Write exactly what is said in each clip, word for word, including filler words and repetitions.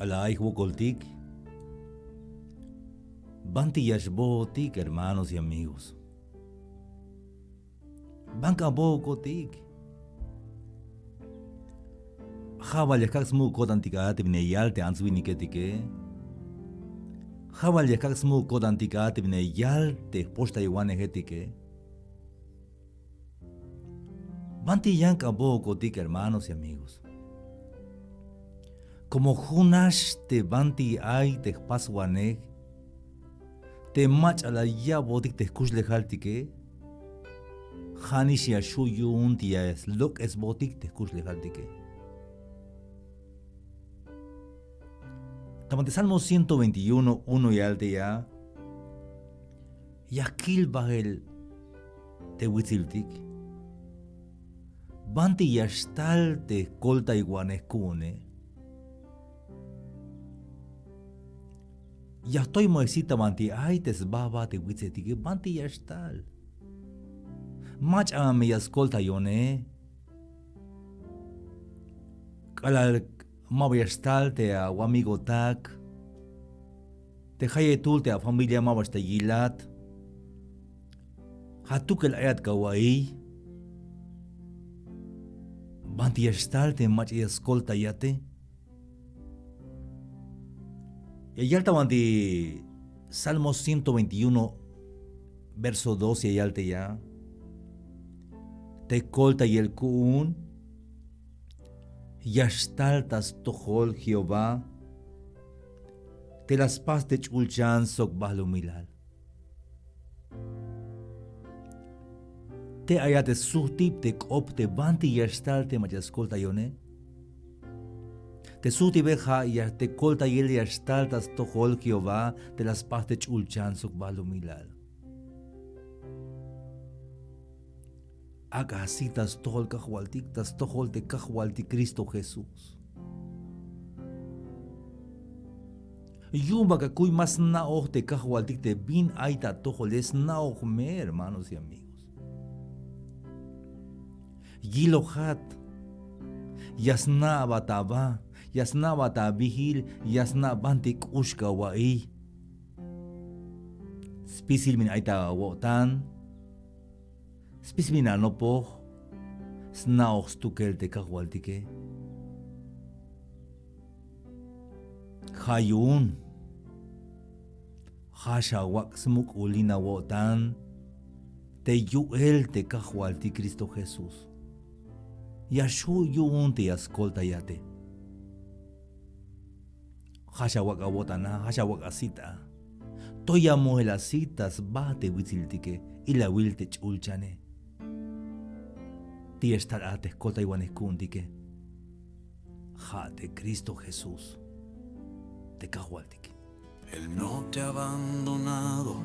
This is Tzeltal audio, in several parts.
K'alal ay jwokoltik, banti ya xbootik, hermanos y amigos. Ban k'a bookotik. Ja' bal ya kak' smuk'ul ko'tantik a te bin ya yal te ants winiketike. Ja' bal ya kak' smuk'ul ko'tantik a te bin ya yal te jpoxtaywanejetike. Banti yan k'a bookotik, hermanos y amigos. Como jun nax te banti ay te jpaswanej, te mach'a la ya'botik te jkuxlejaltike, ja'nix ya xju' yu'un te ya slok'esbotik te jkuxlejaltike. Ta banti Salmo ciento veintiuno uno ya yal te ya, ya kil bajel te witsiltik. Banti ya xtal te jkoltaywanej ku'une. Ya jtoy me sit ta banti ay te sbajba te witseltike, banti ya xtal. Mach'a me ya skoltayone. K'alal maba ya xtal te awamigotak, te jayetul te afamilia maba xtal yilat, ja' tukel ayat kawa'iy. Banti ya xtal te mach'a ya skoltayate. Ya yal ta banti Salmo ciento veintiuno, verso dos ya yal te ya, te koltayel ku'un ya xtal ta stojol Jehová, te la spas te ch'ulchan sok balumilal. Te ayat te sujtib te k'op te banti ya xtal te mach'a ya skoltayone. Te sujtibe ja' ya te koltayel ya xtal ta stojol Jehová te la spas te ch'ulchan sok balumilal. Ak'a asit ta stojol Kajwaltik, ta stojol te Kajwaltik Cristo Jesús. Yu'un ba ka kuy ma sna'oj te Kajwaltik te bin ay ta atojole, sna'oj me, hermanos y amigos. Yilojat, ya sna'bat aba, ya sna'bat abijil, ya sna' banti k'ux kawa'iy. Spisil bin ay ta awo'tan, spisil bin anopoj, sna'oj stukel te Kajwaltike. Ja' yu'un, ja' xawak' smuk'ulin awo'tan te yu'el te Kajwaltik Cristo Jesús. Ya xju' yu'un te ya skoltayate. Ja' xawak' awo'tan a, ja' xawak' asit a. Toy ya mojel asit ta sba te witsiltike, ilawil te ch'ulchane. Te ya xtal a te jkoltaywanej ku'untike, ja' te Cristo Jesús, te Kajwaltik. Él no te ha abandonado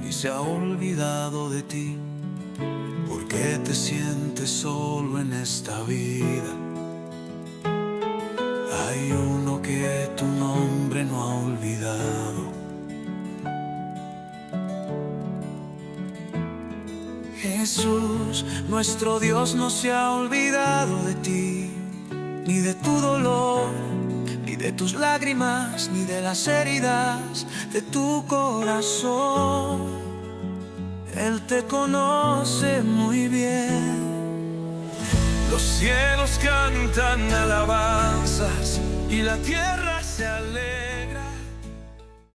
ni se ha olvidado de ti. ¿Por qué te sientes solo en esta vida? Hay uno que tu nombre no ha olvidado. Jesús, nuestro Dios no se ha olvidado de ti, ni de tu dolor, ni de tus lágrimas, ni de las heridas de tu corazón. Él te conoce muy bien. Los cielos cantan alabanzas y la tierra se alegra.